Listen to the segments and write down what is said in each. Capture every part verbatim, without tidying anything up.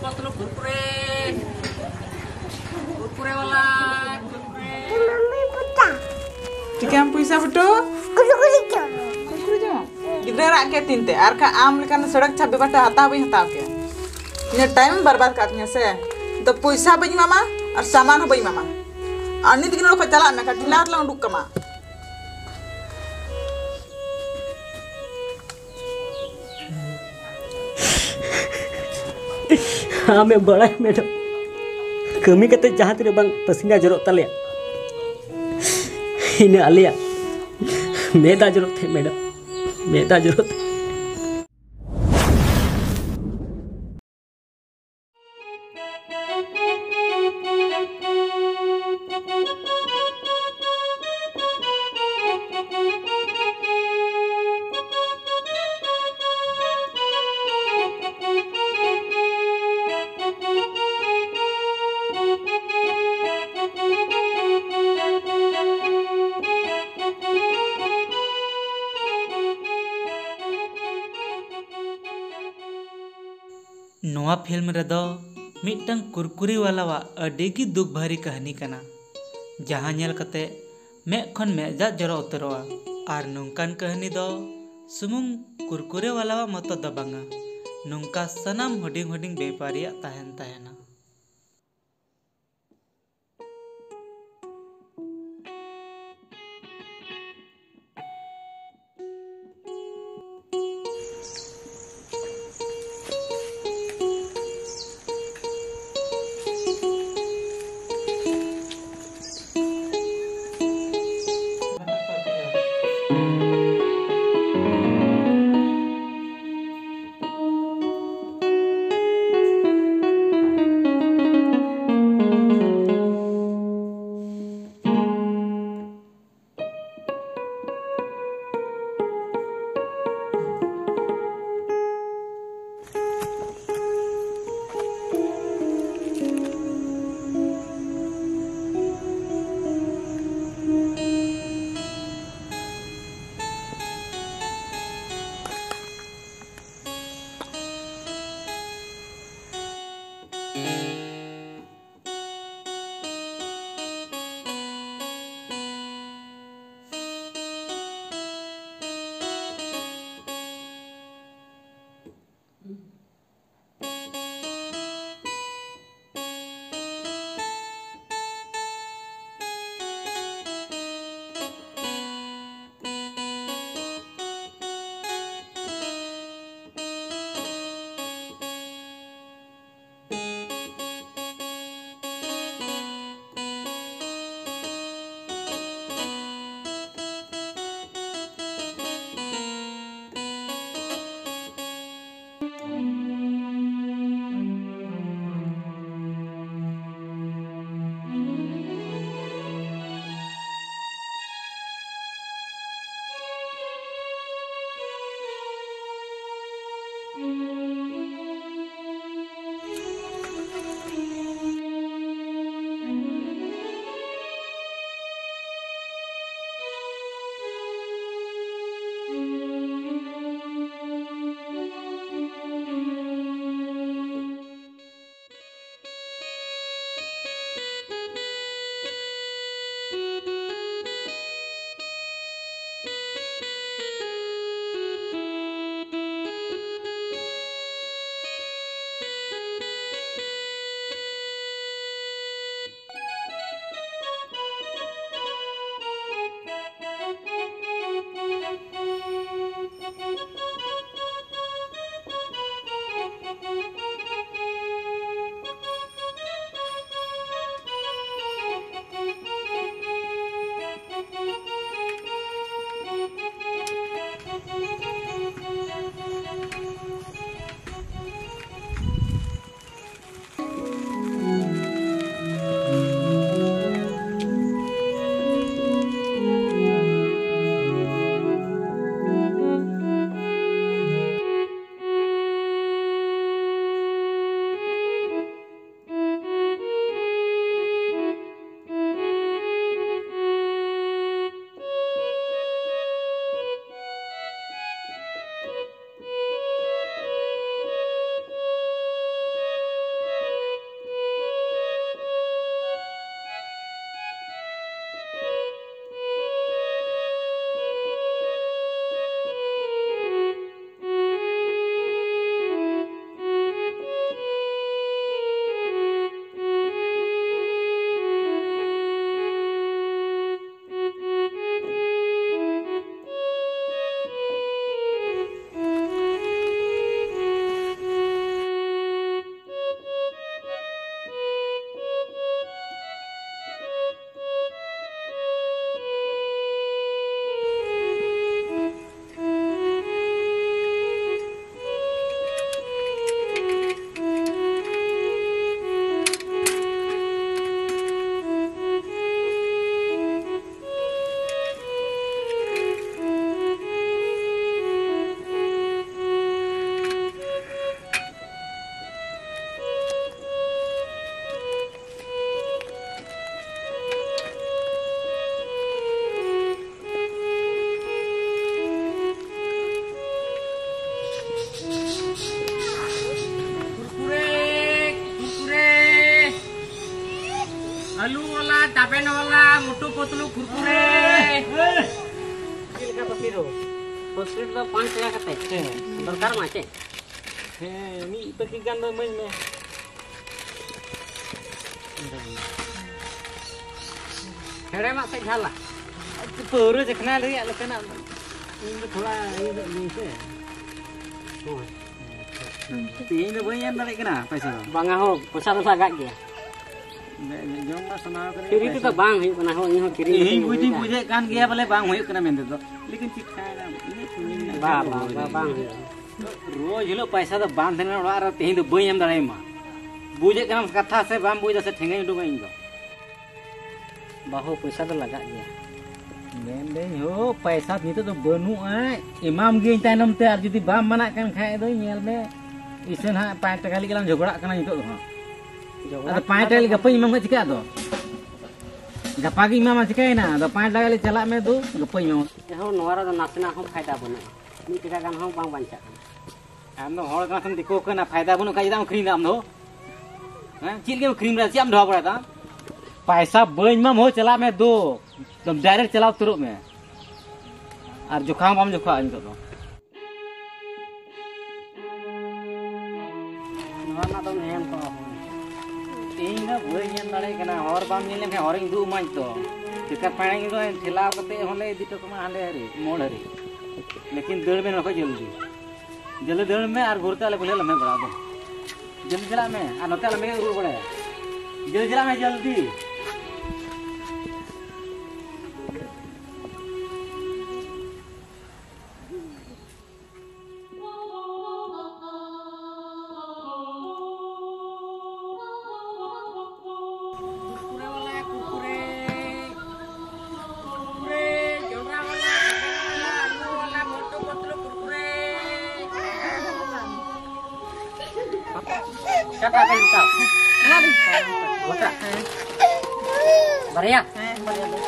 ᱢᱚᱛᱞᱚᱵ ᱠᱩᱨᱠᱩᱨᱮ, ᱠᱩᱨᱠᱩᱨᱮ ᱣᱟᱞᱟ, ᱠᱩᱨᱠᱩᱨᱮ᱾ ᱪᱤᱠᱟᱹᱢ ᱯᱚᱭᱥᱟ ᱵᱮᱴᱟ? ᱠᱩᱨᱠᱩᱨᱮ ᱡᱚᱢ᱾ ᱠᱩᱨᱠᱩᱨᱮ ᱡᱚᱢ? ᱜᱤᱫᱽᱨᱟᱹ ᱨᱟᱜ ᱠᱮᱫ ᱛᱤᱧ ᱛᱮ, ᱟᱨ ᱠᱷᱟᱡ ᱟᱢ ᱞᱮᱠᱟᱱ ᱥᱚᱲᱚᱠ ᱪᱷᱟᱯ ᱵᱮᱵᱟᱨ ᱴᱷᱮᱱ ᱦᱟᱛᱟᱣ ᱵᱟᱹᱧ ᱦᱟᱛᱟᱣ ᱠᱮᱭᱟ᱾ ᱤᱧᱟᱹᱜ time ᱮᱢ ᱵᱟᱨᱵᱟᱫ ᱠᱟᱜ ᱛᱤᱧᱟ ᱥᱮ᱾ ᱱᱤᱛᱚᱜ ᱯᱚᱭᱥᱟ ᱵᱟᱹᱧ ᱮᱢᱟᱢᱟ ᱟᱨ ᱥᱟᱢᱟᱱ ᱦᱚᱸ ᱵᱟᱹᱧ ᱮᱢᱟᱢᱟ᱾ ᱟᱨ ᱱᱤᱛ ᱜᱮ ᱱᱚᱰᱮ ᱠᱷᱚᱱ ᱪᱟᱞᱟᱜ ᱢᱮ, ᱠᱷᱟᱡ ᱴᱷᱮᱞᱟ ᱨᱮᱞᱟᱝ ᱩᱰᱩᱠ ᱠᱟᱢᱟ᱾ ᱟᱢᱮᱢ ᱵᱟᱲᱟᱭᱟ ᱢᱮᱰᱟᱢ, ᱠᱟᱹᱢᱤ ᱠᱟᱛᱮ ᱡᱟᱦᱟᱸ ᱛᱤᱱᱟᱹᱜ ᱵᱟᱝ ᱯᱟᱹᱥᱤᱱᱟ ᱡᱚᱨᱚᱜ ᱛᱟᱞᱮᱭᱟ, ᱤᱱᱟᱹ ᱟᱞᱮᱭᱟᱜ ᱢᱮᱫ ᱫᱟᱜ ᱡᱚᱨᱚᱜ ᱛᱟᱦᱮᱸᱫ ᱢᱮᱰᱟᱢ, ᱢᱮᱫ ᱫᱟᱜ ᱡᱚᱨᱚᱜ ᱛᱟᱦᱮᱸᱫ᱾ ᱱᱚᱣᱟ film ᱨᱮᱫᱚ ᱢᱤᱫᱴᱟᱝ ᱠᱩᱨᱠᱩᱨᱤ ᱣᱟᱞᱟᱣᱟᱜ ᱟᱹᱰᱤ ᱜᱮ ᱫᱩᱠ ᱵᱷᱟᱹᱨᱤ ᱠᱟᱹᱦᱱᱤ ᱠᱟᱱᱟ, ᱡᱟᱦᱟᱸ ᱧᱮᱞ ᱠᱟᱛᱮ ᱢᱮᱫ ᱠᱷᱚᱱ ᱢᱮᱫ ᱫᱟᱜ ᱡᱚᱨᱚ ᱩᱛᱟᱹᱨᱚᱜᱼᱟ᱾ ᱟᱨ ᱱᱚᱝᱠᱟᱱ ᱠᱟᱹᱦᱱᱤ ᱫᱚ ᱥᱩᱢᱩᱝ ᱠᱩᱨᱠᱩᱨᱮ ᱣᱟᱞᱟᱣᱟᱜ ᱢᱚᱛᱚ ᱫᱚ ᱵᱟᱝᱟ, ᱱᱚᱝᱠᱟ ᱥᱟᱱᱟᱢ ᱦᱩᱰᱤᱧ ᱦᱩᱰᱤᱧ ᱵᱮᱯᱟᱨᱤᱭᱟᱜ ᱛᱟᱦᱮᱱ ᱛᱟᱦᱮᱱᱟ᱾ ᱰᱟᱵᱮᱱ ᱣᱟᱞᱟ ᱢᱳᱴᱩ ᱯᱚᱛᱞᱩ ᱠᱩᱨᱠᱩᱨᱮ᱾ ᱪᱮᱫ ᱞᱮᱠᱟ ᱯᱟᱹᱠᱤ ᱫᱚ? ᱯᱟᱹᱠᱤ ᱫᱚ ᱯᱟᱸᱪ ᱴᱟᱠᱟ ᱠᱟᱛᱮ᱾ ᱦᱮᱸ᱾ ᱫᱚᱨᱠᱟᱨ ᱢᱟ ᱪᱮᱫ? ᱦᱮᱸ, ᱢᱤᱫ ᱯᱟᱹᱠᱤ ᱜᱟᱱ ᱫᱚ ᱤᱢᱟᱹᱧ ᱢᱮ᱾ ᱦᱮᱲᱮᱢᱟᱜ ᱥᱮ ᱡᱷᱟᱞᱟ? ᱯᱟᱹᱣᱨᱟᱹ ᱪᱟᱠᱷᱱᱟ ᱨᱮᱭᱟᱜ ᱞᱮᱠᱟᱱᱟᱜ᱾ ᱤᱧ ᱫᱚ ᱛᱷᱚᱲᱟ ᱤᱭᱟᱹ ᱧᱚᱜ ᱜᱤᱭᱟᱹᱧ ᱥᱮ᱾ ᱦᱳᱭ᱾ ᱛᱮᱦᱮᱧ ᱫᱚ ᱵᱟᱹᱧ ᱮᱢ ᱫᱟᱲᱮᱭᱟᱜ ᱠᱟᱱᱟ ᱯᱚᱭᱥᱟ ᱫᱚ᱾ ᱵᱟᱝᱟ ᱦᱳ, ᱯᱚᱭᱥᱟ ᱫᱚ ᱞᱟᱜᱟᱜ ᱜᱮᱭᱟ᱾ ᱡᱚᱢ ᱢᱟ ᱥᱟᱱᱟ ᱠᱟᱱᱟ ᱯᱷᱤᱨᱤ ᱯᱚᱭᱥᱟ᱾ ᱛᱮᱫᱚ ᱵᱟᱝ ᱦᱩᱭᱩᱜ ᱠᱟᱱᱟ ᱦᱳ, ᱤᱧ ᱦᱚᱸ ᱠᱤᱨᱤᱧ ᱤᱧ ᱠᱟᱛᱮᱧ ᱵᱩᱡᱽ ᱫᱩᱧ ᱟᱹᱜᱩᱭᱮᱫᱟ᱾ ᱵᱩᱡᱮᱫ ᱠᱟᱱ ᱜᱮᱭᱟ ᱵᱚᱞᱮ ᱵᱟᱝ ᱦᱩᱭᱩᱜ ᱠᱟᱱᱟ ᱢᱮᱱᱛᱮ ᱫᱚ, ᱞᱮᱠᱤᱱ ᱪᱮᱫ ᱪᱤᱠᱟᱹᱭᱮᱱᱟ? ᱤᱧᱟᱹᱜ ᱠᱟᱹᱢᱤ ᱢᱮᱱᱟᱜᱼᱟ᱾ ᱵᱟ, ᱵᱟ, ᱵᱟ, ᱵᱟᱝ ᱦᱩᱭᱩᱜᱼᱟ᱾ ᱨᱳᱡᱽ ᱦᱤᱞᱳᱜ ᱯᱚᱭᱥᱟ ᱫᱚ ᱵᱟᱝ ᱛᱟᱦᱮᱱᱟ ᱚᱲᱟᱜ ᱨᱮ, ᱛᱮᱦᱮᱧ ᱫᱚ ᱵᱟᱹᱧ ᱮᱢ ᱫᱟᱲᱮᱭᱟᱢᱟ᱾ ᱵᱩᱡᱮᱫ ᱠᱟᱱᱟᱢ ᱠᱟᱛᱷᱟ ᱥᱮ ᱵᱟᱢ ᱵᱩᱡᱽ ᱮᱫᱟ ᱥᱮ ᱴᱷᱮᱸᱜᱟᱧ ᱩᱰᱩᱠᱟ ᱤᱧ ᱫᱚ? ᱵᱟᱹᱦᱩ, ᱯᱚᱭᱥᱟ ᱫᱚ ᱞᱟᱜᱟᱜ ᱜᱮᱭᱟ᱾ ᱢᱮᱱᱫᱟᱹᱧ ᱦᱳ, ᱯᱚᱭᱥᱟ ᱱᱤᱛᱚᱜ ᱫᱚ ᱵᱟᱹᱱᱩᱜᱼᱟ, ᱮᱢᱟᱢ ᱜᱤᱭᱟᱹᱧ ᱛᱟᱭᱱᱚᱢ ᱛᱮ, ᱟᱨ ᱡᱩᱫᱤ ᱵᱟᱢ ᱢᱟᱱᱟᱜ ᱠᱟᱱ ᱠᱷᱟᱡ ᱫᱚ ᱧᱮᱞ ᱢᱮ, ᱤᱥᱟᱹ ᱱᱟᱦᱟᱜ ᱯᱟᱸᱪ ᱴᱟᱠᱟ ᱞᱟᱹᱜᱤᱫ ᱞᱟᱝ ᱡᱷᱚᱜᱽᱲᱟᱜ ᱠᱟᱱᱟ ᱱᱤᱛᱚᱜ ᱫᱚ ᱦᱟᱸᱜ᱾ ᱡᱷᱚᱜᱽᱲᱟ ᱟᱫᱚ ᱯᱟᱸᱪ ᱴᱟᱠᱟ ᱞᱟᱹᱜᱤᱫ ᱜᱟᱯᱟᱧ ᱮᱢᱟᱢ ᱠᱷᱟᱡ ᱪᱤᱠᱟᱹᱜ ᱫᱚ? ᱜᱟᱯᱟ ᱜᱤᱧ ᱮᱢᱟᱢᱟ, ᱪᱤᱠᱟᱹᱭᱮᱱᱟ? ᱟᱫᱚ ᱯᱟᱸᱪ ᱴᱟᱠᱟ ᱞᱟᱹᱜᱤᱫ ᱪᱟᱞᱟᱜ ᱢᱮ ᱫᱩ, ᱜᱟᱯᱟᱧ ᱮᱢᱟᱢᱟ᱾ ᱮᱦᱚᱸ, ᱱᱚᱣᱟ ᱨᱮᱫᱚ ᱱᱟᱥᱮᱱᱟᱜ ᱦᱚᱸ ᱯᱷᱟᱭᱫᱟ ᱵᱟᱹᱱᱩᱜᱼᱟ, ᱢᱤᱫ ᱴᱟᱠᱟ ᱜᱟᱱ ᱦᱚᱸ ᱵᱟᱝ ᱵᱟᱧᱪᱟᱜ ᱠᱟᱱᱟ᱾ ᱟᱢ ᱫᱚ ᱦᱚᱲ ᱠᱟᱱᱟ ᱥᱮᱢ ᱫᱤᱠᱩ ᱠᱟᱱᱟ, ᱯᱷᱟᱭᱫᱟ ᱵᱟᱹᱱᱩᱜ ᱠᱷᱟᱡ ᱪᱮᱫᱟᱜ ᱮᱢ ᱟᱹᱠᱷᱨᱤᱧ ᱫᱟ ᱟᱢ ᱫᱚ? ᱦᱮᱸ, ᱪᱮᱫ ᱞᱟᱹᱜᱤᱫ ᱮᱢ ᱟᱹᱠᱷᱨᱤᱧ ᱫᱟ? ᱪᱮᱫ ᱮᱢ ᱫᱚᱦᱚ ᱵᱟᱲᱟᱭ ᱫᱟ? ᱯᱟᱭᱥᱟ ᱵᱟᱹᱧ ᱮᱢᱟᱢ ᱦᱳ, ᱪᱟᱞᱟᱜ ᱢᱮ ᱫᱩ, ᱮᱠᱫᱚᱢ direct ᱪᱟᱞᱟᱣ ᱩᱛᱟᱹᱨᱚᱜ ᱢᱮ, ᱟᱨ ᱡᱚᱠᱷᱟ ᱦᱚᱸ ᱵᱟᱢ ᱡᱚᱠᱷᱟᱜᱼᱟ ᱱᱤᱛᱚᱜ ᱫᱚ᱾ ᱱᱚᱣᱟ ᱨᱮᱱᱟᱜ ᱫᱚ ᱱᱮᱭᱟᱢ ᱠᱚ ᱤᱧ ᱫᱚ ᱵᱟᱹᱧ ᱧᱮᱞ ᱫᱟᱲᱮᱭᱟᱜ ᱠᱟᱱᱟ, ᱦᱚᱨ ᱵᱟᱢ ᱧᱮᱞ ᱞᱮᱱᱠᱷᱟᱱ ᱦᱚᱨᱤᱧ ᱩᱫᱩᱜ ᱟᱢᱟ ᱤᱧ ᱫᱚ᱾ ᱪᱮᱠᱟ ᱯᱟᱭᱲᱟᱧ ᱫᱚ ᱴᱷᱮᱞᱟᱣ ᱠᱟᱛᱮ ᱦᱚᱸᱞᱮ ᱤᱫᱤ ᱦᱚᱴᱚ ᱠᱟᱢᱟ ᱦᱟᱸᱰᱮ ᱦᱟᱹᱨᱤᱡ, ᱢᱳᱲ ᱦᱟᱹᱨᱤᱡ, ᱞᱮᱠᱤᱱ ᱫᱟᱹᱲ ᱢᱮ ᱱᱚᱠᱟ ᱡᱚᱞᱫᱤ᱾ ᱡᱚᱞᱫᱤ ᱫᱟᱹᱲ ᱢᱮ ᱟᱨ ᱜᱷᱩᱨᱛᱮ ᱟᱞᱮ ᱠᱩᱞᱦᱤ ᱟᱞᱚᱢ ᱦᱮᱡ ᱵᱟᱲᱟᱜᱼᱟ ᱟᱫᱚ᱾ ᱡᱚᱞᱫᱤ ᱪᱟᱞᱟᱜ ᱢᱮ ᱟᱨ ᱱᱚᱛᱮ ᱟᱞᱚᱢ ᱦᱮᱡ ᱨᱩᱣᱟᱹᱲ ᱵᱟᱲᱟᱭᱟ᱾ ᱡᱚᱞᱫᱤ ᱪᱟᱞᱟᱜ ᱢᱮ, ᱡᱚᱞᱫᱤ᱾ ᱠᱩᱨᱠᱩᱨᱮ ᱣᱟᱞᱟ, ᱠᱩᱨᱠᱩᱨᱮ᱾ ᱠᱩᱨᱠᱩᱨᱮ, ᱡᱚᱱᱰᱨᱟ ᱣᱟᱞᱟ, ᱵᱮᱸᱜᱟᱲ ᱣᱟᱞᱟ, ᱟᱹᱞᱩ ᱣᱟᱞᱟ, ᱢᱚᱴᱩ ᱯᱚᱛᱞᱩ ᱠᱩᱨᱠᱩᱨᱮ᱾ ᱚᱠᱟᱴᱟᱜ ᱵᱮᱱ ᱦᱟᱛᱟᱣᱟ? ᱚᱱᱟ ᱵᱮᱱ ᱦᱟᱛᱟᱣᱟ᱾ ᱜᱚᱴᱟ? ᱦᱮᱸ᱾ ᱵᱟᱨᱭᱟ? ᱦᱮᱸ, ᱵᱟᱨᱭᱟ ᱫᱚ᱾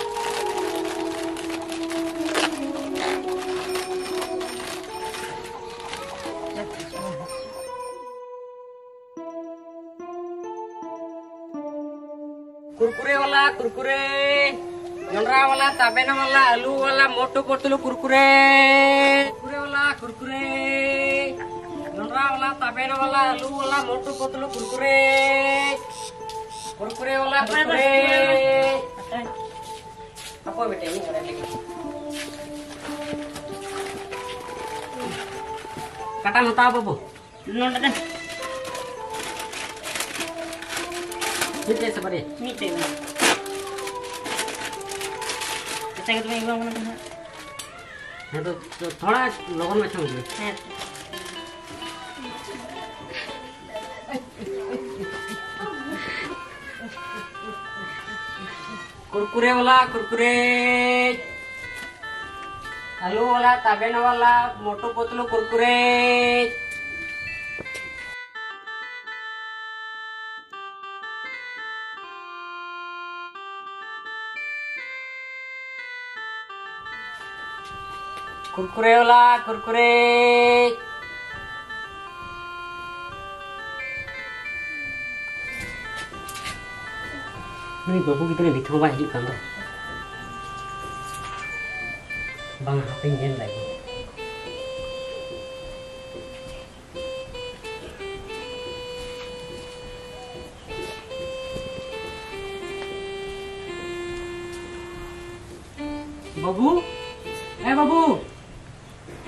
कुरकुरे वाला कुरकुरे, जोंडरा वाला, ताबेना वाला, आलू वाला, मोटू पतलू कुरकुरे। कुरकुरे वाला कुरकुरे, जोंडरा वाला, ताबेना वाला, आलू वाला, मोटू पतलू कुरकुरे। कुरकुरे वाला कुरकुरे। ᱦᱟᱯᱳᱭ ᱵᱮᱴᱟ, ᱤᱧ ᱚᱸᱰᱮ ᱞᱟᱹᱜᱤᱫ᱾ ᱠᱟᱴᱟᱢ ᱦᱟᱛᱟᱣᱟ ᱵᱟᱹᱵᱩ? ᱱᱚᱰᱮ ᱫᱮᱱ᱾ ᱢᱤᱫᱴᱮᱡ ᱥᱮ ᱵᱟᱨᱭᱟ? ᱢᱤᱫᱴᱮᱡ ᱢᱮᱱᱟᱜᱼᱟ᱾ ᱟᱪᱪᱷᱟ, ᱜᱮ ᱛᱚᱵᱮ ᱤᱧ ᱵᱟᱵᱟ ᱢᱮᱱᱟᱜ ᱠᱚᱣᱟ ᱦᱟᱸᱜ᱾ ᱦᱮᱸ, ᱛᱚ, ᱛᱚ, ᱛᱷᱚᱲᱟ ᱞᱚᱜᱚᱱ ᱢᱟᱪᱷᱟ ᱟᱹᱜᱩᱭ ᱢᱮ᱾ ᱦᱮᱸ᱾ कुरकुरे वाला कुरकुरे, आलू वाला, ताबेना वाला, मोटू पतलू कुरकुरे। कुरकुरे वाला कुरकुरे। ᱱᱩᱭ ᱵᱟᱹᱵᱩ ᱜᱤᱫᱽᱨᱟᱹ ᱱᱤᱛ ᱦᱚᱸ ᱵᱟᱭ ᱦᱤᱡᱩᱜ ᱠᱟᱱ ᱫᱚ᱾ ᱵᱟᱝ, ᱦᱟᱯᱮᱧ ᱧᱮᱞ ᱞᱮᱜᱮ᱾ ᱵᱟᱹᱵᱩ, ᱮ ᱵᱟᱹᱵᱩ,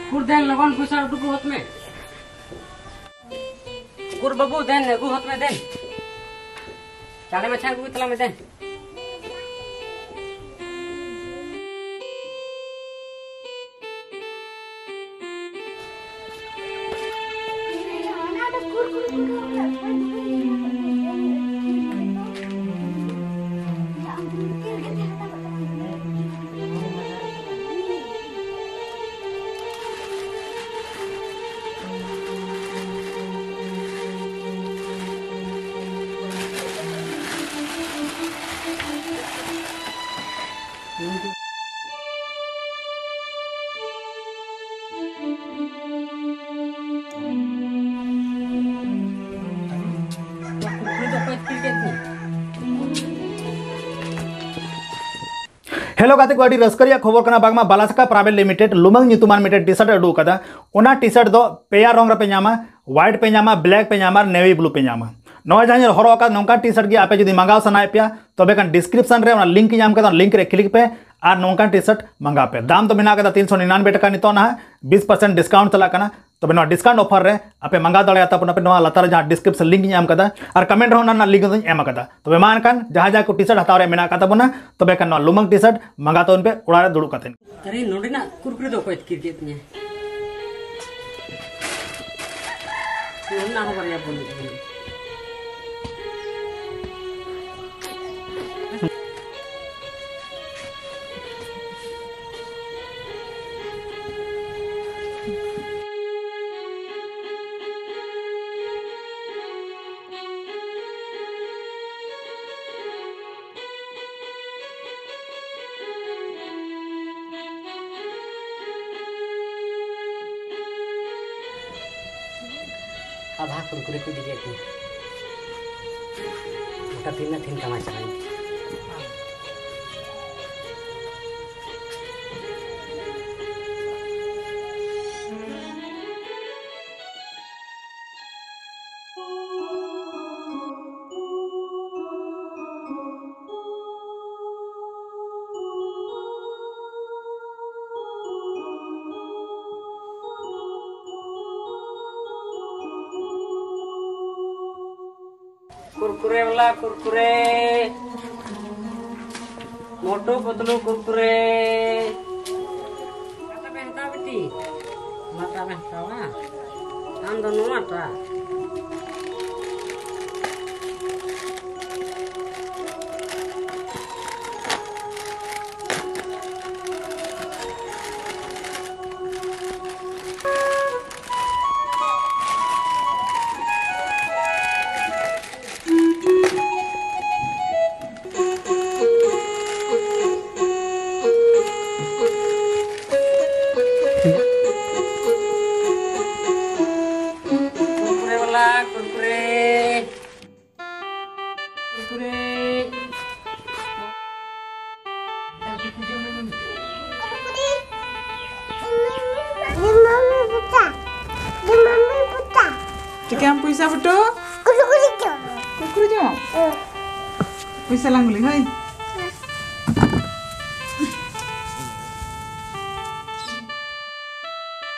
ᱩᱠᱩᱨ ᱫᱮᱱ ᱞᱚᱜᱚᱱ ᱯᱚᱭᱥᱟ ᱩᱰᱩᱠ ᱜᱚᱫ ᱢᱮ᱾ ᱩᱠᱩᱨ ᱵᱟᱹᱵᱩ, ᱫᱮᱱ ᱟᱹᱜᱩ ᱦᱚᱫ ᱢᱮ ᱫᱮᱱ᱾ ᱪᱟᱲᱮ ᱢᱟᱪᱷᱟ ᱟᱹᱜᱩ ᱛᱟᱞᱟᱝ ᱢᱮ ᱫᱮᱱ᱾ ᱦᱮᱞᱳ ᱜᱟᱛᱮ ᱠᱚ, ᱟᱹᱰᱤ ᱨᱟᱹᱥᱠᱟᱹ ᱨᱮᱭᱟᱜ ᱠᱷᱚᱵᱚᱨ ᱠᱟᱱᱟ, ᱵᱟᱝᱢᱟ ᱵᱟᱞᱟᱥᱟᱠᱟ ᱯᱨᱟᱭᱵᱷᱮᱴ ᱞᱤᱢᱤᱴᱮᱰ ᱞᱩᱢᱟᱹᱝ ᱧᱩᱛᱩᱢᱟᱱ ᱢᱤᱫᱴᱮᱱ ᱴᱤ ᱥᱟᱨᱴ ᱮ ᱩᱰᱩᱠ ᱟᱠᱟᱫᱟ᱾ ᱚᱱᱟ ᱴᱤ ᱥᱟᱨᱴ ᱫᱚ ᱯᱮᱭᱟ ᱨᱚᱝ ᱨᱮᱯᱮ ᱧᱟᱢᱟ, ᱦᱳᱣᱟᱭᱤᱴ ᱯᱮ ᱧᱟᱢᱟ, ᱵᱞᱮᱠ ᱯᱮ ᱧᱟᱢᱟ ᱟᱨ ᱱᱮᱵᱷᱤ ᱵᱞᱩ ᱯᱮ ᱧᱟᱢᱟ᱾ ᱱᱚᱣᱟ ᱡᱟᱦᱟᱸ ᱧᱮᱞ ᱦᱚᱨᱚᱜ ᱟᱠᱟᱫ ᱱᱚᱝᱠᱟᱱ ᱴᱤ ᱥᱟᱨᱴ ᱜᱮ ᱟᱯᱮ ᱡᱩᱫᱤ ᱢᱟᱸᱜᱟᱣ ᱥᱟᱱᱟᱭᱮᱫ ᱯᱮᱭᱟ, ᱛᱚᱵᱮ ᱠᱷᱟᱱ ᱰᱤᱥᱠᱨᱤᱯᱥᱚᱱ ᱨᱮ ᱚᱱᱟ ᱞᱤᱝᱠ ᱤᱧ ᱮᱢ ᱠᱟᱫᱟ, ᱚᱱᱟ ᱞᱤᱝᱠ ᱨᱮ ᱠᱞᱤᱠ ᱯᱮ ᱟᱨ ᱱᱚᱝᱠᱟᱱ ᱴᱤ ᱥᱟᱨᱴ ᱢᱟᱸᱜᱟᱣ ᱯᱮ᱾ ᱫᱟᱢ ᱫᱚ ᱢᱮᱱᱟᱜ ᱠᱟᱫᱟ ᱛᱤᱱᱥᱚ ᱱᱤᱨᱟᱱᱵᱮ ᱴᱟᱠᱟ, ᱱᱤᱛᱚᱜ ᱱᱟᱦᱟᱜ ᱵᱤᱥ ᱯᱟᱨᱥᱮᱱᱴ ᱰᱤᱥᱠᱟᱣᱩᱱᱴ ᱪᱟᱞᱟᱜ ᱠᱟᱱᱟ᱾ ᱛᱚᱵᱮ ᱱᱚᱣᱟ ᱰᱤᱥᱠᱟᱣᱩᱱᱴ ᱚᱯᱷᱟᱨ ᱨᱮ ᱟᱯᱮ ᱢᱟᱸᱜᱟᱣ ᱫᱟᱲᱮᱭᱟᱜ ᱛᱟᱵᱚᱱᱟ ᱯᱮ ᱱᱚᱣᱟ ᱞᱟᱛᱟᱨ ᱨᱮ ᱡᱟᱦᱟᱸ ᱰᱤᱥᱠᱨᱤᱯᱥᱚᱱ ᱞᱤᱝᱠ ᱤᱧ ᱮᱢ ᱠᱟᱫᱟ, ᱟᱨ ᱠᱚᱢᱮᱱᱴ ᱨᱮᱦᱚᱸ ᱚᱱᱟ ᱨᱮᱱᱟᱜ ᱞᱤᱝᱠ ᱫᱚᱧ ᱮᱢ ᱠᱟᱫᱟ᱾ ᱛᱚᱵᱮ ᱢᱟ ᱮᱱᱠᱷᱟᱱ ᱡᱟᱦᱟᱸ ᱡᱟᱦᱟᱸᱭ ᱠᱚ ᱴᱤ ᱥᱟᱨᱴ ᱦᱟᱛᱟᱣ ᱨᱮᱭᱟᱜ ᱢᱮᱱᱟᱜ ᱟᱠᱟᱫ ᱛᱟᱵᱚᱱᱟ, ᱛᱚᱵᱮ ᱠᱷᱟᱱ ᱱᱚᱣᱟ ᱞᱩᱢᱟᱹᱝ ᱴᱤ ᱥᱟᱨᱴ ᱢᱟᱸᱜᱟᱣ ᱛᱟᱵᱚᱱ ᱯᱮ ᱚᱲᱟᱜ ᱨᱮ ᱫᱩᱲᱩᱵ ᱠᱟᱛᱮ᱾ ᱟᱨᱮ, ᱱᱚᱰᱮᱱᱟᱜ ᱠᱩᱨᱠᱩᱨᱮ ᱫᱚ ᱚᱠᱚᱭ ᱟᱹᱛᱠᱤᱨ ᱠᱮᱫ ᱛᱤᱧᱟᱹ? ᱱᱚᱰᱮᱱᱟᱜ ᱦᱚᱸ ᱵᱟᱨᱭᱟ ᱵᱚᱱ ᱤᱫᱤ᱾ ᱟᱫᱷᱟ ᱠᱩᱨᱠᱩᱨᱮ ᱠᱚ ᱤᱫᱤ ᱠᱮᱫ ᱛᱤᱧᱟ᱾ ᱜᱚᱴᱟ ᱛᱤᱱᱟᱹᱜ ᱴᱷᱮᱱ ᱠᱟᱢᱟᱣ ᱪᱟᱞᱟᱣᱮᱱ᱾ ᱠᱩᱨᱠᱩᱨᱮ ᱵᱟᱞᱟ ᱠᱩᱨᱠᱩᱨᱮ, ᱢᱳᱴᱩ ᱯᱚᱛᱞᱩ ᱠᱩᱨᱠᱩᱨᱮ᱾ ᱚᱠᱟᱴᱟᱜ ᱵᱮᱱ ᱦᱟᱛᱟᱣᱟ ᱵᱤᱴᱤ? ᱚᱱᱟᱴᱟᱜ ᱵᱮᱱ ᱦᱟᱛᱟᱣᱟ? ᱟᱢ ᱫᱚ ᱱᱚᱣᱟᱴᱟᱜ? ᱠᱩᱨᱠᱩᱨᱮ ᱡᱚᱢ? ᱯᱚᱭᱥᱟ ᱞᱟᱝ ᱜᱩᱞᱤ, ᱦᱳᱭ᱾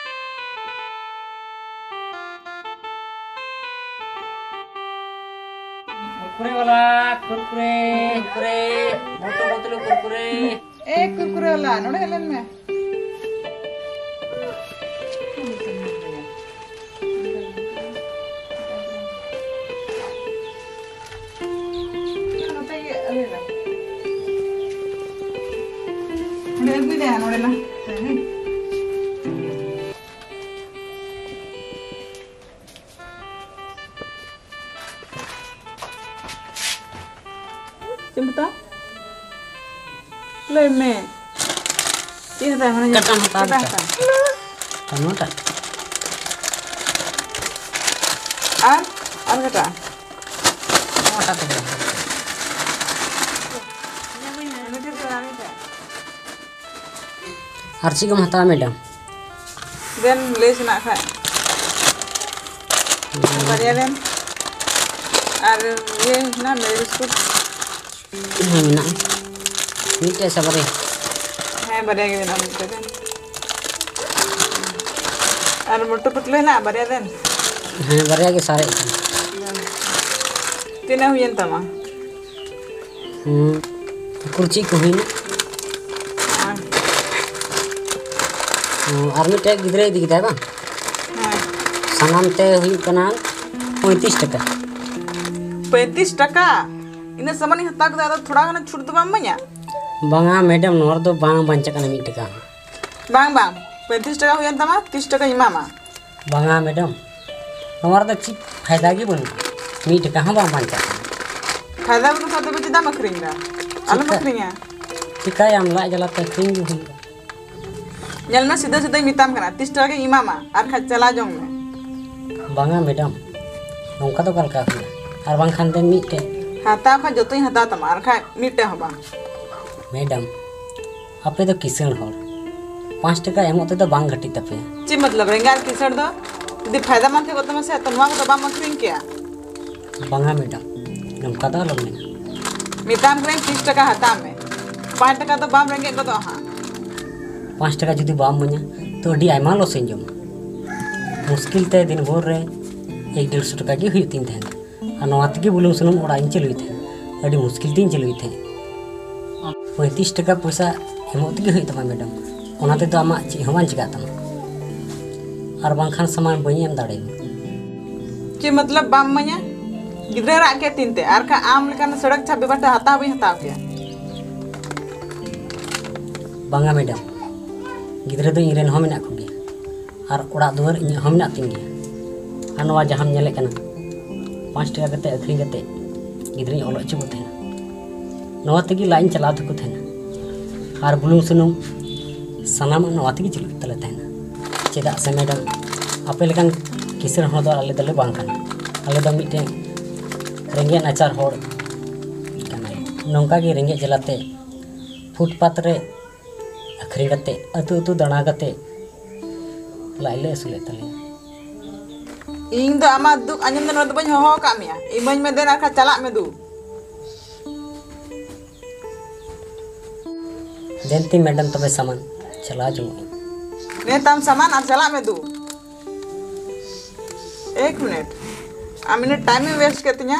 ᱠᱩᱨᱠᱩᱨᱮ ᱵᱟᱞᱟ, ᱠᱩᱨᱠᱩᱨᱮ, ᱠᱩᱨᱠᱩᱨᱮ, ᱢᱚᱴᱩ ᱯᱟᱛᱞᱩ ᱠᱩᱨᱠᱩᱨᱮ᱾ ᱮ ᱠᱩᱨᱠᱩᱨᱮ ᱵᱟᱞᱟ, ᱱᱚᱰᱮ ᱦᱮᱡ ᱞᱮᱱ ᱢᱮ᱾ ᱱᱚᱰᱮ ᱟᱹᱜᱩᱭ ᱫᱟ, ᱱᱚᱰᱮ ᱱᱟ᱾ ᱪᱮᱫ ᱮᱢ ᱦᱟᱛᱟᱣᱟ? ᱞᱟᱹᱭ ᱢᱮ᱾ ᱪᱮᱫ ᱦᱟᱛᱟᱣᱟ? ᱢᱟᱱᱮ ᱠᱟᱴᱟᱢ ᱦᱟᱛᱟᱣᱟ, ᱠᱟᱴᱟ ᱠᱟᱴᱟ᱾ ᱦᱟᱛᱟᱣᱟ᱾ ᱴᱟᱢᱟᱴᱟ᱾ ᱟᱨ, ᱟᱨ ᱠᱟᱴᱟ᱾ ᱴᱟᱢᱟᱴᱟ ᱛᱮᱜᱮ᱾ ᱟᱨ ᱪᱮᱫ ᱠᱚᱢ ᱦᱟᱛᱟᱣᱟ, ᱢᱮᱰᱟᱢ? ᱫᱮᱱ, ᱞᱮᱥ ᱦᱮᱱᱟᱜ ᱠᱷᱟᱡ᱾ ᱵᱟᱨᱭᱟ ᱫᱮᱱ᱾ ᱟᱨ ᱤᱭᱟᱹ ᱦᱮᱱᱟᱜ, ᱢᱮᱨᱤ ᱵᱤᱥᱠᱩᱴ᱾ ᱦᱮᱸ, ᱢᱮᱱᱟᱜᱼᱟ᱾ ᱢᱤᱫᱴᱮᱡ ᱥᱮ ᱵᱟᱨᱭᱟ? ᱦᱮᱸ, ᱵᱟᱨᱭᱟ ᱜᱮ ᱢᱮᱱᱟᱜᱼᱟ, ᱢᱤᱫᱴᱮᱡ ᱫᱮᱱ᱾ ᱟᱨ ᱢᱚᱴᱩ ᱯᱟᱛᱞᱩ ᱦᱮᱱᱟᱜᱼᱟ, ᱵᱟᱨᱭᱟ ᱫᱮᱱ᱾ ᱦᱮᱸ, ᱵᱟᱨᱭᱟ ᱜᱮ ᱥᱟᱨᱮᱡ ᱠᱟᱱᱟ᱾ ᱛᱤᱱᱟᱹᱜ ᱦᱩᱭᱮᱱ ᱛᱟᱢᱟ? ᱦᱩᱸ, ᱠᱩᱨᱪᱤ ᱠᱚ ᱦᱩᱭᱱᱟ᱾ ᱟᱨ ᱦᱩᱸ, ᱟᱨ ᱢᱤᱫᱴᱮᱡ ᱜᱤᱫᱽᱨᱟᱹ ᱤᱫᱤ ᱠᱮᱫᱟᱭ ᱵᱟᱝ? ᱦᱮᱸ᱾ ᱥᱟᱱᱟᱢ ᱛᱮ ᱦᱩᱭᱩᱜ ᱠᱟᱱᱟ ᱯᱚᱸᱭᱛᱨᱤᱥ ᱴᱟᱠᱟ᱾ ᱯᱚᱸᱭᱛᱨᱤᱥ ᱴᱟᱠᱟ? ᱤᱱᱟᱹᱜ ᱥᱟᱢᱟᱱᱤᱧ ᱦᱟᱛᱟᱣ ᱠᱮᱫᱟ, ᱟᱫᱚ ᱛᱷᱚᱲᱟ ᱜᱟᱱ ᱪᱷᱩᱴ ᱫᱚ ᱵᱟᱢ ᱤᱢᱟᱹᱧᱟ? ᱵᱟᱝᱟ ᱢᱮᱰᱟᱢ, ᱱᱚᱣᱟ ᱨᱮᱫᱚ ᱵᱟᱝ ᱵᱟᱧᱪᱟᱜ ᱠᱟᱱᱟ ᱢᱤᱫ ᱴᱟᱠᱟ ᱦᱚᱸ᱾ ᱵᱟᱝ, ᱵᱟᱝ, ᱯᱚᱸᱭᱛᱨᱤᱥ ᱴᱟᱠᱟ ᱦᱩᱭᱮᱱ ᱛᱟᱢᱟ, ᱛᱤᱨᱤᱥ ᱴᱟᱠᱟᱧ ᱮᱢᱟᱢᱟ᱾ ᱵᱟᱝᱟ ᱢᱮᱰᱟᱢ, ᱱᱚᱣᱟ ᱨᱮᱫᱚ ᱪᱮᱫ ᱯᱷᱟᱭᱫᱟ ᱜᱮ ᱵᱟᱹᱱᱩᱜᱼᱟ, ᱢᱤᱫ ᱴᱟᱠᱟ ᱦᱚᱸ ᱵᱟᱝ ᱵᱟᱧᱪᱟᱜ ᱠᱟᱱᱟ᱾ ᱯᱷᱟᱭᱫᱟ ᱵᱟᱹᱱᱩᱜ ᱠᱷᱟᱱ ᱛᱚᱵᱮ ᱪᱮᱫᱟᱜ ᱮᱢ ᱟᱹᱠᱷᱨᱤᱧ ᱮᱫᱟ? ᱟᱞᱚᱢ ᱪᱤᱠᱟ-, ᱟᱹᱠᱷᱨᱤᱧᱟ᱾ ᱪᱤᱠᱟᱭᱟᱢ, ᱞᱟᱡ ᱡᱟᱞᱟᱛᱮ ᱟᱹᱠᱷᱨᱤᱧ ᱜᱮ ᱦᱩᱭᱩᱜᱼᱟ᱾ ᱧᱮᱞ ᱢᱮ, ᱥᱤᱫᱷᱟᱹ ᱥᱤᱫᱷᱟᱹᱧ ᱢᱮᱛᱟᱢ ᱠᱟᱱᱟ, ᱛᱤᱨᱤᱥ ᱴᱟᱠᱟ ᱜᱤᱧ ᱮᱢᱟᱢᱟ, ᱟᱨ ᱠᱷᱟᱡ ᱪᱟᱞᱟᱣ ᱡᱚᱝ ᱢᱮ᱾ ᱵᱟᱝᱟ ᱢᱮᱰᱟᱢ, ᱱᱚᱝᱠᱟ ᱫᱚ ᱚᱠᱟ ᱞᱮᱠᱟ ᱦᱩᱭᱩᱜᱼᱟ? ᱟᱨ ᱵᱟᱝᱠᱷᱟᱱ ᱫᱮᱱ ᱢᱤᱫᱴᱮᱡ᱾ ᱦᱟᱛᱟᱣ ᱠᱷᱟᱡ ᱡᱚᱛᱚᱧ ᱦᱟᱛᱟᱣ ᱛᱟᱢᱟ, ᱟᱨ ᱠᱷᱟᱡ ᱢᱤᱫᱴᱮᱡ ᱦᱚᱸ ᱵᱟᱝ᱾ ᱢᱮᱰᱟᱢ, ᱟᱯᱮ ᱫᱚ ᱠᱤᱥᱟᱹᱬ ᱦᱚᱲ, ᱯᱟᱸᱪ ᱴᱟᱠᱟ ᱮᱢᱚᱜ ᱛᱮᱫᱚ ᱵᱟᱝ ᱜᱷᱟᱹᱴᱤᱜ ᱛᱟᱯᱮᱭᱟ᱾ ᱪᱮᱫ ᱢᱚᱛᱞᱚᱵ? ᱨᱮᱸᱜᱟᱡ ᱠᱤᱥᱟᱹᱬ ᱫᱚ ᱡᱩᱫᱤ ᱯᱷᱟᱭᱫᱟ ᱵᱟᱝ ᱛᱟᱦᱮᱸ ᱠᱚᱜ ᱛᱟᱢᱟ ᱥᱮ, ᱛᱚ ᱱᱚᱣᱟ ᱠᱚᱫᱚ ᱵᱟᱢ ᱟᱹᱠᱷᱨᱤᱧ ᱠᱮᱭᱟ᱾ ᱵᱟᱝᱟ ᱢᱮᱰᱟᱢ, ᱱᱚᱝᱠᱟ ᱫᱚ ᱟᱞᱚᱢ ᱢᱮᱱᱟ᱾ ᱢᱮᱛᱟᱢ ᱠᱟᱹᱱᱟᱹᱧ ᱛᱤᱥ ᱴᱟᱠᱟ ᱦᱟᱛᱟᱣ ᱢᱮ, ᱯᱟᱸᱪ ᱴᱟᱠᱟ ᱫᱚ ᱵᱟᱢ ᱨᱮᱸᱜᱮᱡ ᱜᱚᱫᱚᱜᱼᱟ ᱦᱟᱸᱜ᱾ ᱯᱟᱸᱪ ᱴᱟᱠᱟ ᱡᱩᱫᱤ ᱵᱟᱢ ᱤᱢᱟᱹᱧᱟ ᱛᱚ ᱟᱹᱰᱤ ᱟᱭᱢᱟ ᱞᱚᱥ ᱤᱧ ᱡᱚᱢᱟ᱾ ᱢᱩᱥᱠᱤᱞ ᱛᱮ ᱫᱤᱱ ᱵᱷᱳᱨ ᱨᱮ ᱮᱠ ᱰᱮᱲᱥᱚ ᱴᱟᱠᱟ ᱜᱮ ᱦᱩᱭᱩᱜ ᱛᱤᱧ ᱛᱟᱦᱮᱸᱱᱟ, ᱟᱨ ᱱᱚᱣᱟ ᱛᱮᱜᱮ ᱵᱩᱞᱩᱝ ᱥᱩᱱᱩᱢ ᱚᱲᱟᱜ ᱤᱧ ᱪᱟᱹᱞᱩᱭ ᱛᱟᱦᱮᱸᱱᱟ, ᱟᱹᱰᱤ ᱢᱩᱥᱠᱤᱞ ᱛᱤᱧ ᱪᱟᱹᱞᱩᱭ ᱛᱟᱦᱮᱸᱱᱟ᱾ ᱯᱚᱸᱭᱛᱨᱤᱥ ᱴᱟᱠᱟ ᱯᱚᱭᱥᱟ ᱮᱢᱚᱜ ᱛᱮᱜᱮ ᱦᱩᱭᱩᱜ ᱛᱟᱢᱟ ᱢᱮᱰᱟᱢ, ᱚᱱᱟ ᱛᱮᱫᱚ ᱟᱢᱟᱜ ᱪᱮᱫ ᱦᱚᱸ ᱵᱟᱝ ᱪᱤᱠᱟᱹᱜ ᱛᱟᱢᱟ, ᱟᱨ ᱵᱟᱝᱠᱷᱟᱱ ᱥᱟᱢᱟᱱ ᱵᱟᱹᱧ ᱮᱢ ᱫᱟᱲᱮᱭᱟᱢᱟ᱾ ᱪᱮᱫ ᱢᱚᱛᱞᱚᱵ ᱵᱟᱢ ᱤᱢᱟᱹᱧᱟ? ᱜᱤᱫᱽᱨᱟᱹ ᱨᱟᱜ ᱠᱮᱫ ᱛᱤᱧ ᱛᱮ, ᱟᱨ ᱠᱷᱟᱡ ᱟᱢ ᱞᱮᱠᱟᱱ ᱥᱚᱲᱚᱠ ᱪᱷᱟᱯ ᱵᱮᱯᱟᱨ ᱛᱮ ᱦᱟᱛᱟᱣ ᱵᱟᱹᱧ ᱦᱟᱛᱟᱣ ᱠᱮᱭᱟ᱾ ᱵᱟᱝᱟ ᱢᱮᱰᱟᱢ, ᱜᱤᱫᱽᱨᱟᱹ ᱫᱚ ᱤᱧ ᱨᱮᱱ ᱦᱚᱸ ᱢᱮᱱᱟᱜ ᱠᱚᱜᱮᱭᱟ, ᱟᱨ ᱚᱲᱟᱜ ᱫᱩᱣᱟᱹᱨ ᱤᱧᱟᱹᱜ ᱦᱚᱸ ᱢᱮᱱᱟᱜ ᱛᱤᱧ ᱜᱮᱭᱟ᱾ ᱟᱨ ᱱᱚᱣᱟ ᱡᱟᱦᱟᱸᱢ ᱧᱮᱞᱮᱫ ᱠᱟᱱᱟ, ᱯᱟᱸᱪ ᱴᱟᱠᱟ ᱠᱟᱛᱮ ᱟᱹᱠᱷᱨᱤᱧ ᱠᱟᱛᱮ ᱜᱤᱫᱽᱨᱟᱹᱧ ᱚᱞ ᱦᱚᱪᱚ ᱠᱚ ᱛᱟᱦᱮᱱᱟ, ᱱᱚᱣᱟ ᱛᱮᱜᱮ ᱞᱟᱡ ᱤᱧ ᱪᱟᱞᱟᱣ ᱛᱟᱠᱚ ᱛᱟᱦᱮᱱᱟ᱾ ᱟᱨ ᱵᱩᱞᱩᱝ ᱥᱩᱱᱩᱢ ᱥᱟᱱᱟᱢᱟᱜ ᱱᱚᱣᱟ ᱛᱮᱜᱮ ᱪᱟᱹᱞᱩᱜ ᱛᱟᱞᱮ ᱛᱟᱦᱮᱱᱟ᱾ ᱪᱮᱫᱟᱜ ᱥᱮ ᱢᱮᱰᱟᱢ, ᱟᱯᱮ ᱞᱮᱠᱟᱱ ᱠᱤᱥᱟᱹᱬ ᱦᱚᱲ ᱫᱚ ᱟᱞᱮ ᱫᱚᱞᱮ ᱵᱟᱝ ᱠᱟᱱᱟ᱾ ᱟᱞᱮ ᱫᱚ ᱢᱤᱫᱴᱮᱱ ᱨᱮᱸᱜᱮᱡ ᱱᱟᱪᱟᱨ ᱦᱚᱲ ᱠᱟᱱᱟᱞᱮ᱾ ᱱᱚᱝᱠᱟ ᱜᱮ ᱨᱮᱸᱜᱮᱡ ᱡᱟᱞᱟᱛᱮ ᱯᱷᱩᱴᱯᱟᱛ ᱨᱮ ᱟᱹᱠᱷᱨᱤᱧ ᱠᱟᱛᱮ, ᱟᱹᱛᱩ ᱟᱹᱛᱩ ᱫᱟᱬᱟ ᱠᱟᱛᱮ ᱞᱟᱡ ᱞᱮ ᱟᱹᱥᱩᱞᱮᱫ ᱛᱟᱞᱮᱭᱟ᱾ ᱤᱧ ᱫᱚ ᱟᱢᱟᱜ ᱫᱩᱠ ᱟᱸᱡᱚᱢ ᱫᱚ ᱱᱚᱰᱮ ᱫᱚ ᱵᱟᱹᱧ ᱦᱚᱦᱚ ᱟᱠᱟᱫ ᱢᱮᱭᱟ᱾ ᱤᱢᱟᱹᱧ ᱢᱮ ᱫᱮᱱ, ᱟᱨ ᱠᱷᱟᱡ ᱪᱟᱞᱟᱜ ᱢᱮ ᱫᱩ᱾ ᱫᱮᱱ ᱛᱤᱧ ᱢᱮᱰᱟᱢ ᱛᱚᱵᱮ ᱥᱟᱢᱟᱱ, ᱪᱟᱞᱟᱣ ᱡᱚᱝᱚᱜ ᱟᱹᱧ᱾ ᱱᱮ ᱛᱟᱢ ᱥᱟᱢᱟᱱ ᱟᱨ ᱪᱟᱞᱟᱜ ᱢᱮ ᱫᱩ᱾ ᱮᱠ ᱢᱤᱱᱤᱴ, ᱟᱢ ᱤᱱᱟᱹ ᱴᱟᱭᱤᱢ ᱮᱢ ᱣᱮᱥᱴ ᱠᱮᱫ ᱛᱤᱧᱟ᱾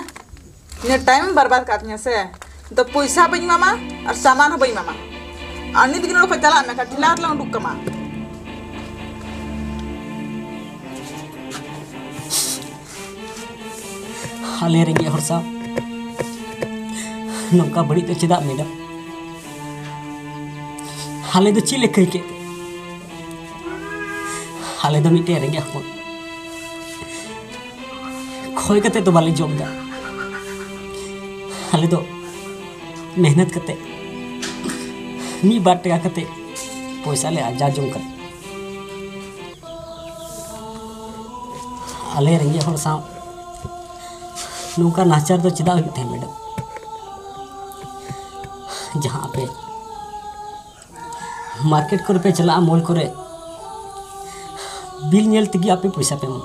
ᱤᱧᱟᱹᱜ ᱴᱟᱭᱤᱢ ᱮᱢ ᱵᱟᱨᱵᱟᱫ ᱠᱟᱜ ᱛᱤᱧᱟ ᱥᱮ? ᱱᱤᱛᱚᱜ ᱯᱚᱭᱥᱟ ᱵᱟᱹᱧ ᱮᱢᱟᱢᱟ ᱟᱨ ᱥᱟᱢᱟᱱ ᱦᱚᱸ ᱵᱟᱹᱧ ᱮᱢᱟᱢᱟ᱾ ᱟᱨ ᱱᱤᱛ ᱜᱮ ᱱᱚᱰᱮ ᱠᱷᱚᱱ ᱪᱟᱞᱟᱜ ᱢᱮ, ᱠᱷᱟᱡ ᱴᱷᱮᱞᱟ ᱨᱮᱞᱟᱝ ᱩᱰᱩᱠ ᱠᱟᱢᱟ᱾ ᱟᱞᱮ ᱨᱮᱸᱜᱮᱡ ᱦᱚᱲ ᱥᱟᱶ ᱱᱚᱝᱠᱟ ᱵᱟᱹᱲᱤᱡ ᱫᱚ ᱪᱮᱫᱟᱜ ᱢᱮᱰᱟᱢ? ᱟᱞᱮ ᱫᱚ ᱪᱮᱫ ᱞᱮ ᱠᱟᱹᱭ ᱠᱮᱫ? ᱟᱞᱮ ᱫᱚ ᱢᱤᱫᱴᱮᱱ ᱨᱮᱸᱜᱮᱡ ᱦᱚᱯᱚᱱ, ᱠᱷᱚᱭ ᱠᱟᱛᱮ ᱫᱚ ᱵᱟᱞᱮ ᱡᱚᱢ ᱮᱫᱟ᱾ ᱟᱞᱮ ᱫᱚ ᱢᱮᱦᱱᱚᱛ ᱠᱟᱛᱮ ᱢᱤᱫ ᱵᱟᱨ ᱴᱟᱠᱟ ᱠᱟᱛᱮ ᱯᱚᱭᱥᱟ ᱞᱮ ᱟᱨᱡᱟᱣ ᱡᱚᱝ ᱠᱟᱱᱟ᱾ ᱟᱞᱮ ᱨᱮᱸᱜᱮᱡ ᱦᱚᱲ ᱥᱟᱶ ᱱᱚᱝᱠᱟ ᱱᱟᱦᱟᱪᱟᱨ ᱫᱚ ᱪᱮᱫᱟᱜ ᱦᱩᱭᱩᱜ ᱛᱟᱦᱮᱸᱫ ᱢᱮᱰᱟᱢ? ᱡᱟᱦᱟᱸ ᱟᱯᱮ ᱢᱟᱨᱠᱮᱴ ᱠᱚᱨᱮ ᱯᱮ ᱪᱟᱞᱟᱜᱼᱟ, ᱢᱚᱞ ᱠᱚᱨᱮ, ᱵᱤᱞ ᱧᱮᱞ ᱛᱮᱜᱮ ᱟᱯᱮ ᱯᱚᱭᱥᱟ ᱯᱮ ᱮᱢᱟ᱾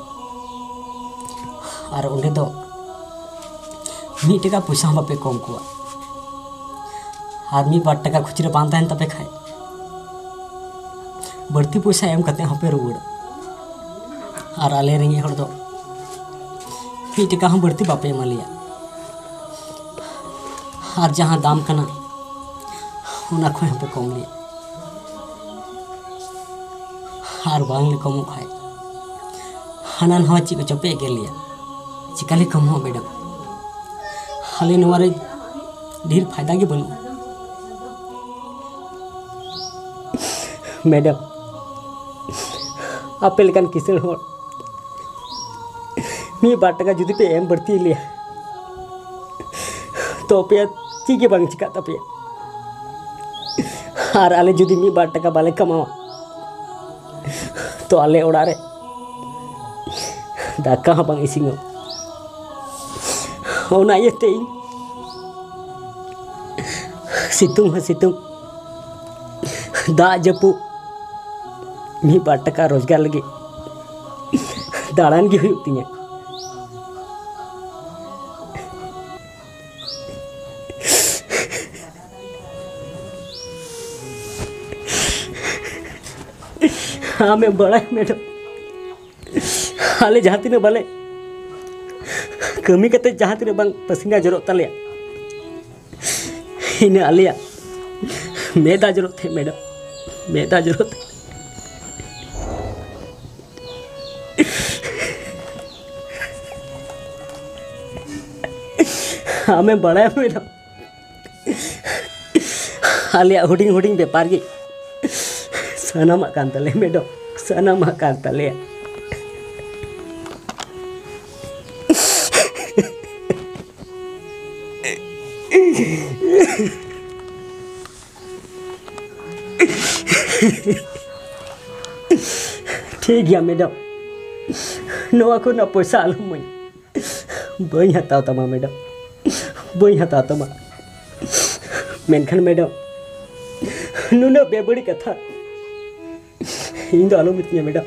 ᱟᱨ ᱚᱸᱰᱮ ᱫᱚ ᱢᱤᱫ ᱴᱟᱠᱟ ᱯᱚᱭᱥᱟ ᱦᱚᱸ ᱵᱟᱯᱮ ᱠᱚᱢ ᱠᱚᱣᱟ᱾ ᱟᱨ ᱢᱤᱫ ᱵᱟᱨ ᱴᱟᱠᱟ ᱠᱷᱩᱪᱨᱟᱹ ᱵᱟᱝ ᱛᱟᱦᱮᱱ ᱛᱟᱯᱮ ᱠᱷᱟᱡ, ᱵᱟᱹᱲᱛᱤ ᱯᱚᱭᱥᱟ ᱮᱢ ᱠᱟᱛᱮ ᱦᱚᱸᱯᱮ ᱨᱩᱣᱟᱹᱲᱟ᱾ ᱟᱨ ᱟᱞᱮ ᱨᱮᱸᱜᱮᱡ ᱦᱚᱲ ᱫᱚ ᱢᱤᱫ ᱴᱟᱠᱟ ᱦᱚᱸ ᱵᱟᱹᱲᱛᱤ ᱵᱟᱯᱮ ᱮᱢᱟ ᱞᱮᱭᱟ᱾ ᱟᱨ ᱡᱟᱦᱟᱸ ᱫᱟᱢ ᱠᱟᱱᱟ, ᱚᱱᱟ ᱠᱷᱚᱱ ᱦᱚᱸᱯᱮ ᱠᱚᱢ ᱞᱮᱭᱟ᱾ ᱟᱨ ᱵᱟᱝ ᱞᱮ ᱠᱚᱢᱚᱜ ᱠᱷᱟᱡ, ᱦᱟᱱᱟ ᱱᱟᱣᱟ ᱪᱮᱫ ᱠᱚᱪᱚ ᱯᱮ ᱮᱜᱮᱨ ᱞᱮᱭᱟ᱾ ᱪᱤᱠᱟ ᱞᱮ ᱠᱚᱢᱚᱜᱼᱟ ᱢᱮᱰᱟᱢ? ᱟᱞᱮ ᱱᱚᱣᱟ ᱨᱮ ᱰᱷᱮᱨ ᱯᱷᱟᱭᱫᱟ ᱜᱮ ᱵᱟᱹᱱᱩᱜᱼᱟ᱾ ᱢᱮᱰᱟᱢ, ᱟᱯᱮ ᱞᱮᱠᱟᱱ ᱠᱤᱥᱟᱹᱬ ᱦᱚᱲ ᱢᱤᱫ ᱵᱟᱨ ᱴᱟᱠᱟ ᱡᱩᱫᱤ ᱯᱮ ᱮᱢ ᱵᱟᱹᱲᱛᱤ ᱞᱮᱭᱟ, ᱛᱚ ᱟᱯᱮᱭᱟᱜ ᱪᱮᱫ ᱜᱮ ᱵᱟᱝ ᱪᱤᱠᱟᱹᱜ ᱛᱟᱯᱮᱭᱟ᱾ ᱟᱨ ᱟᱞᱮ ᱡᱩᱫᱤ ᱢᱤᱫ ᱵᱟᱨ ᱴᱟᱠᱟ ᱵᱟᱞᱮ ᱠᱟᱢᱟᱣᱟ, ᱛᱚ ᱟᱞᱮ ᱚᱲᱟᱜ ᱨᱮ ᱫᱟᱠᱟ ᱦᱚᱸ ᱵᱟᱝ ᱤᱥᱤᱱᱚᱜ᱾ ᱚᱱᱟ ᱤᱭᱟᱹᱛᱮ ᱤᱧ ᱥᱤᱛᱩᱝ ᱦᱚᱸ ᱥᱤᱛᱩᱝ, ᱫᱟᱜ ᱡᱟᱹᱯᱩᱫ, ᱢᱤᱫ ᱵᱟᱨ ᱴᱟᱠᱟ ᱨᱳᱡᱽᱜᱟᱨ ᱞᱟᱹᱜᱤᱫ ᱫᱟᱬᱟᱱ ᱜᱮ ᱦᱩᱭᱩᱜ ᱛᱤᱧᱟᱹ᱾ ᱟᱢᱮᱢ ᱵᱟᱲᱟᱭᱟ ᱢᱮᱰᱟᱢ, ᱟᱞᱮ ᱡᱟᱦᱟᱸ ᱛᱤᱱᱟᱹᱜ ᱵᱟᱞᱮ ᱠᱟᱹᱢᱤ ᱠᱟᱛᱮ ᱡᱟᱦᱟᱸ ᱛᱤᱱᱟᱹᱜ ᱵᱟᱝ ᱯᱟᱹᱥᱤᱱᱟ ᱡᱚᱨᱚᱜ ᱛᱟᱞᱮᱭᱟ, ᱤᱱᱟᱹ ᱟᱞᱮᱭᱟᱜ ᱢᱮᱫ ᱫᱟᱜ ᱡᱚᱨᱚᱜ ᱛᱟᱦᱮᱸᱫ ᱢᱮᱰᱟᱢ, ᱢᱮᱫ ᱫᱟᱜ ᱡᱚᱨᱚᱜ ᱛᱟᱦᱮᱸᱫ᱾ ᱟᱢᱮᱢ ᱵᱟᱲᱟᱭᱟ ᱢᱮᱰᱟᱢ, ᱟᱞᱮᱭᱟᱜ ᱦᱩᱰᱤᱧ ᱦᱩᱰᱤᱧ ᱵᱮᱯᱟᱨ ᱜᱮ ᱥᱟᱱᱟᱢᱟᱜ ᱠᱟᱱ ᱛᱟᱞᱮᱭᱟ ᱢᱮᱰᱟᱢ, ᱥᱟᱱᱟᱢᱟᱜ ᱠᱟᱱ ᱛᱟᱞᱮᱭᱟ᱾ ᱴᱷᱤᱠ ᱜᱮᱭᱟ ᱢᱮᱰᱟᱢ, ᱱᱚᱣᱟ ᱠᱚᱨᱮᱱᱟᱜ ᱯᱚᱭᱥᱟ ᱟᱞᱚᱢ ᱤᱢᱟᱹᱧᱟ᱾ ᱵᱟᱹᱧ ᱦᱟᱛᱟᱣ ᱛᱟᱢᱟ ᱢᱮᱰᱟᱢ, ᱵᱟᱹᱧ ᱦᱟᱛᱟᱣ ᱛᱟᱢᱟ᱾ ᱢᱮᱱᱠᱷᱟᱱ ᱢᱮᱰᱟᱢ, ᱱᱩᱱᱟᱹᱜ ᱵᱮᱵᱟᱹᱲᱤᱡ ᱠᱟᱛᱷᱟ ᱤᱧ ᱫᱚ ᱟᱞᱚᱢ ᱢᱤᱛᱟᱹᱧᱟ ᱢᱮᱰᱟᱢ,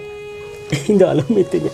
ᱤᱧ ᱫᱚ ᱟᱞᱚᱢ ᱢᱤᱛᱟᱹᱧᱟ᱾